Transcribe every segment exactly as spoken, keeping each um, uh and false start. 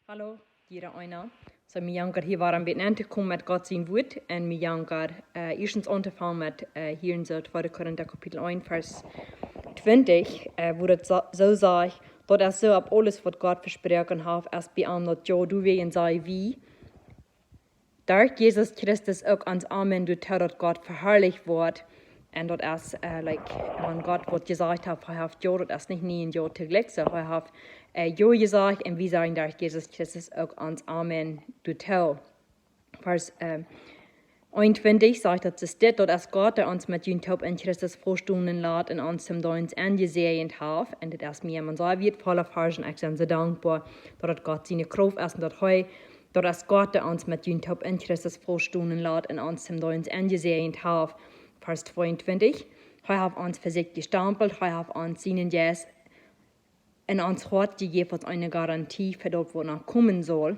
Hallo, jieda eena. Soo, mie jankat hia wada een bät aun to komen met Gott sien Wort. Un mie jankat, äh, ieeschtens aun to fangen met, äh, hia en soo tweede Korinta Kapitel eent, Varsch twintich, äh, wua daut soo, soo sajcht: "Daut es soo, opp aules waut Gott vesproaken haft, es bie am daut Jo, doawäajen saj wie, derch Jesus Christus uk ons Amen, doatoo daut Gott veharlicht woat." Un daut es, äh, like, wan Gott waut jesajcht haft, hee haft Jo, daut es nich nä un Jo toojlikj. Soo, hee haft, äh, Jo jesajcht un wie sajen derch Jesus Christus uk ons Amen doatoo. Varsch, äh, eenuntwintich sajcht daut es dit: "Daut es Gott, dee ons met junt toop en Christus vestonen lat un ons toom Deenst enjesäajent haft." Un dit es mie een sea wieetvolla Varsch un ekj sie soo dankboa daut et Gott siene Krauft es un daut hee, daut es Gott, dee ons met junt toop en Christus vestonen lat un ons toom Deenst enjesäajent haft. Varsch tweeuntwintich: "Hee haft ons fa sikj jestampelt, hee haft ons sienen Jeist en ons Hoat jejäft aus eene Garantie fa daut waut noch komen saul."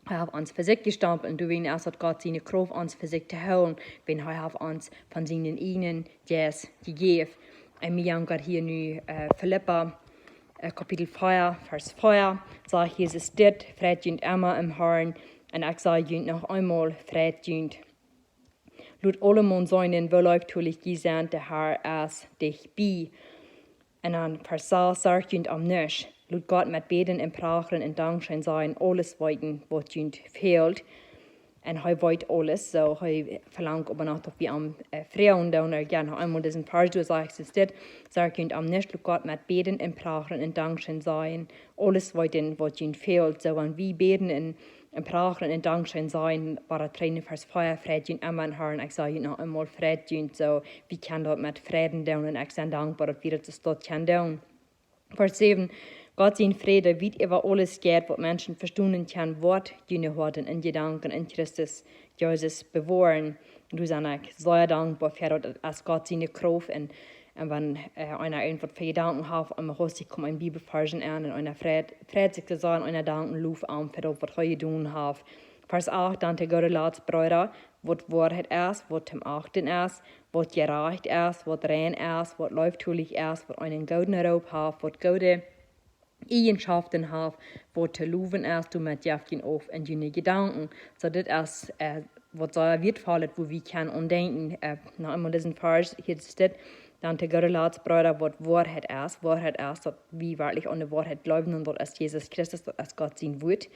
Hee haft ons fa sikj jestampelt un doawäajen es daut Gott siene Krauft ons fa sikj to hoolen, wiels hee haft ons von sienen eejnen Jeist jejäft. Un mie jankat hia nu, äh, Filippa, äh, Kapitel vea, Varsch vea, sajcht Jesus dit: "Freit junt emma em Harn, un ekj saj junt noch eemol: Freit junt. Lot aulemaun seenen, woo leeftolich jie sent, de Har es dicht bie." Un dan Varsch sas: "Sorjt junt om nuscht. Lot Gott met Bäden un Prachren un Dankscheen sajen, aules weeten waut junt fält." Un hee weet aules, soo hee velangt oba noch daut wie am, äh, froagen doonen. Ekj, jo, noch eemol disen Varsch, doa sajcht et dit: "Sorjt junt om nuscht, lot Gott met Bäden un Prachren un Dankscheen sajen, aules weeten waut junt fält." Soo, wan wie bäden un, un prachren un Dankscheen sajen, wada trigj no Varsch vea: "Freit junt emma em Harn, ekj saj junt noch eemol: Freit junt." Soo, wie kjennen daut met Fräd doonen un ekj sie dankboa daut wie daut soo kjennen doonen. Varsch säwen: "Gott sien Fräd, dee wiet äwa aules jeit waut Menschen vestonen kjennen, woat june Hoaten un Jedanken en Christus Jesus bewoaren." Un doa sie ekj sea dankboa fa daut, daut es Gott siene Krauft. Un, un wan, äh, eena irjentwaut fa Jedanken haft, un hee sikj kjemt een Bibelvarsch aun un eena freit, freit sikj to sajen, eena dankt un loft am fa daut waut hee jedonen haft. Varsch acht: "Dan to gooda Latst, Breeda, waut Woarheit es, waut toom achten es, waut jerajcht es, waut rein es, waut leeftolich es, waut eenen gooden Roop haft, waut goode Eejenschoften haft, waut to lowen es, doamet jeft junt auf en june Jedanken." Soo, dit es, äh, waut soo wieetvoll es, wua wie kjennen aun denkjen. Äh, noch eemol disen Varsch, hia es dit: "Dan to gooda Latst, Breeda, waut Woarheit es." Woarheit es daut wie werkjlich aun de Woarheit jleewen un daut es Jesus Christus, daut es Gott sien Wort.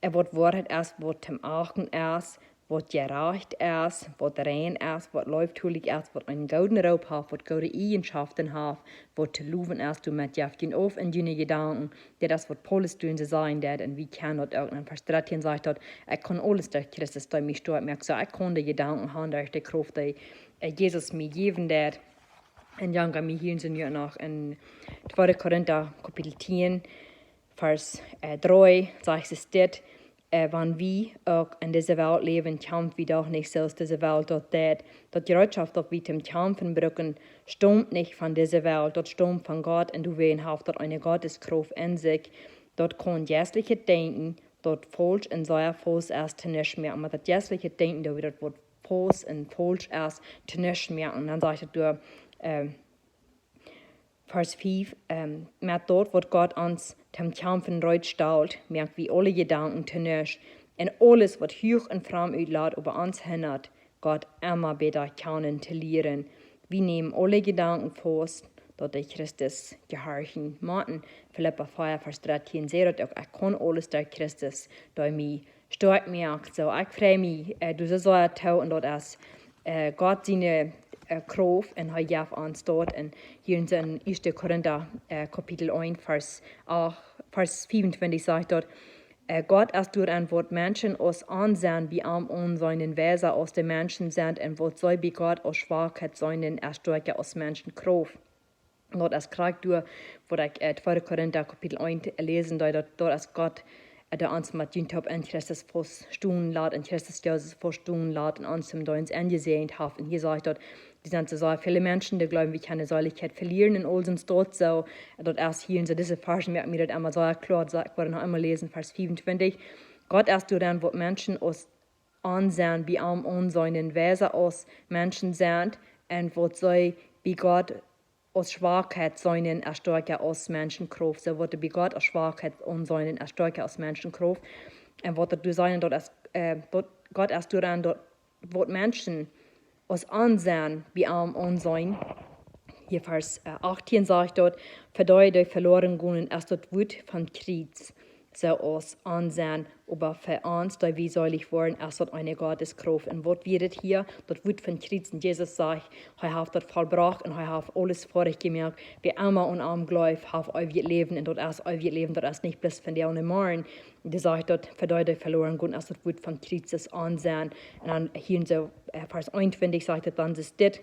Äh, waut Woarheit es, waut toom achten es, waut jerajcht es, waut rein es, waut leeftolich es, waut eenen gooden Roop haft, waut goode Eejenschoften haft, waut to lowen es, doamet jeft junt auf en june Jedanken. Dit es waut Paulus doa soo sajen deed, un wie kjennen daut uk. Un Varsch dartieen sajcht daut: "Ekj kaun aules derch Christus, dee mie stoakj moakt." Soo, ekj kaun de Jedanken haben derch de Krauft, dee, äh, Jesus mie jäwen deed. Un dan kjemt mie hia en soo nu noch en tweede Korinta Kapitel tieen, Varsch, äh, dree, sajcht et dit: "Äh, wan wie uk en dise Welt läwen, kjamf wie doch nich soo aus dise Welt daut deit. Daut Jereetschoft, daut wie toom Kjamfen brucken, staumt nich von dise Welt, daut staumt von Gott, un doawäajen haft daut eene Gotteskrauft en sikj. Daut kaun jeistlichet Denkjen, daut faulsch un sea faust es, to nuscht moaken." Oba daut jeistlichet Denkjen, daut wie daut waut faust un faulsch es, to nuscht moaken. Un dan sajcht et doa, äh, Varsch fief: "Ähm, met daut waut Gott ons toom Kjamfen reed stalt, moak wie aule Jedanken to nuscht, un aules waut huach un fromm utlat, oba ons hindat, Gott emma bäta kjanen to lieren. Wie nämen aule Jedanken faust, daut dee Christus jehorchen motten." Filippa vea, Varsch dartieen sajcht daut uk: "Ekj kaun aules derch Christus, dee mie stoakj moakt." Soo, ekj frei mie, äh, doa soo sea too, un daut es, äh, Gott siene, äh, Krauft, un hee jeft ons daut. Un hia en soo ieeschte Korinta, äh, Kapitel eent, Varsch acht, Varsch fiefuntwintich sajcht daut: "Äh, Gott es doarenn, waut Menschen aus aunseenen bie am aunseenen, wiesa aus de Menschen sent, un waut see bie Gott aus Schwakheit seenen, es stoakja aus Menschenkrauft." Daut es krakjt doa, waut ekj, äh, tweede Korinta Kapitel eent läsen deed, daut, daut es Gott, äh, dee ons met junt toop en Christus vestonen lat, en Christus Jesus vestonen lat, un ons toom Deenst enjesäajent haft. Un hia sajcht daut, doa sent soo sea väle Menschen, dee jleewen, wie kjennen de Seelichkjeit velieren un aul sien Stoot soo. Daut es hia en soo dise Varsch, moakt mie daut emma sea kloa, soo, ekj woa noch eemol läsen, Varsch fiefuntwintich. "Gott es doarenn, waut Menschen aus aunseenen bie am aunseenen, wiesa aus Menschen sent, un waut see bie Gott aus Schwakheit seenen es stoakja aus Menschenkrauft. Soo waut wie Gott aus Schwakheit aunseenen es stoakja aus Menschenkrauft. Un waut daut doa seenen, daut es, äh, daut Gott es doaraun, daut waut Menschen aus Aunseenen bie am aunseenen. Hia Varsch, äh, achtieen sajcht daut: "Fa dee, dee veloaren gonen, es daut Wuat vom Kjriez soo aus Aunseenen, oba fa ons, dee wie seelich woaren, es daut eene Gotteskrauft." Un waut wia dit hia? Daut Wuat vom Kjriez. Un Jesus sajcht, hee haft daut vollbrocht un hee haft aules foadich jemoakt. Wäa emma aun am jleeft, haft eewjet Läwen. Un daut es eewjet Läwen, daut es nich bloos vondoag un morjen. Dee sajcht daut: "Fa dee, dee veloaren gonen, es daut Wuat vom Kjriez soo aus Aunseenen." Un dan hia en soo, äh, Varsch eenuntwintich sajcht et dan, es dit,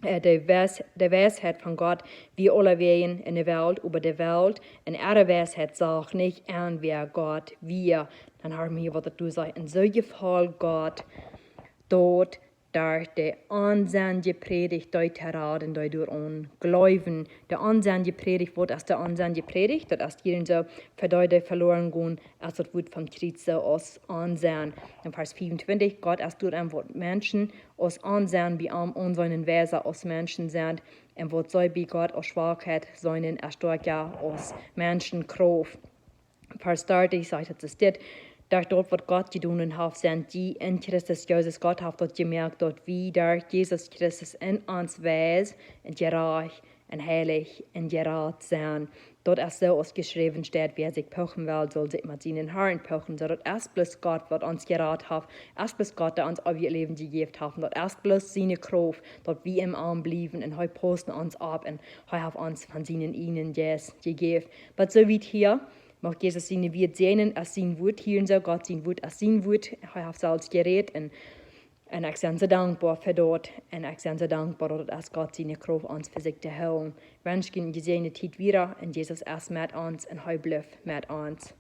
äh, de Weis-, de Weisheit von Gott wia aulewäajen enne Welt, oba de Welt en äare Weisheit sach nich aun, wäa Gott wia. Dan haben wie hia waut daut doa sajcht: "Un soo jefoll Gott daut, derch de Aunseenen jeprädicht, dee to raden, dee doaraun jleewen." De Aunseenen jeprädicht, waut es de Aunseenen jeprädicht? Daut es hia en soo: "Fa dee, dee veloaren gonen, es daut Wuat vom Kjriez soo aus Aunseenen." En Varsch fiefuntwintich: "Gott es doaraun, waut Menschen aus Aunseenen bie am aunseenen, weisa aus Menschen sent, un waut see bie Gott aus Schwakheit seenen, es stoakja aus Menschenkrauft." Varsch dartich sajcht et, es dit: "Derch daut, waut Gott jedonen haft, sent jie en Christus Jesus." Gott haft daut jemoakt, daut wie derch Jesus Christus en ons weis un jerajcht un heilich un jerat sent. Daut es soo aus jeschräwen steit: "Wäa sikj pochen well, saul sikj met sienen Harn pochen." Soo daut es bloos Gott, waut ons jerat haft, es bloos Gott, dee ons eewjet Läwen jejäft haft. Un daut es bloos siene Krauft, daut wie en am bliewen un hee paust ons opp un hee haft ons von sienen eenen Jeist jejäft. Waut soo wiet hia, mucht Jesus sien Wort säajnen, aus sien Wort hieren, soo Gott sien Wort, aus sien Wort. Hee haft selfst jerät un, un ekj sie soo dankboa fa daut. Un ekj sie soo dankboa, daut et es Gott siene Krauft, ons fa sikj to hoolen. Wensch junt eene jesäajende Tiet wieda un Jesus es met ons un hee blift met ons.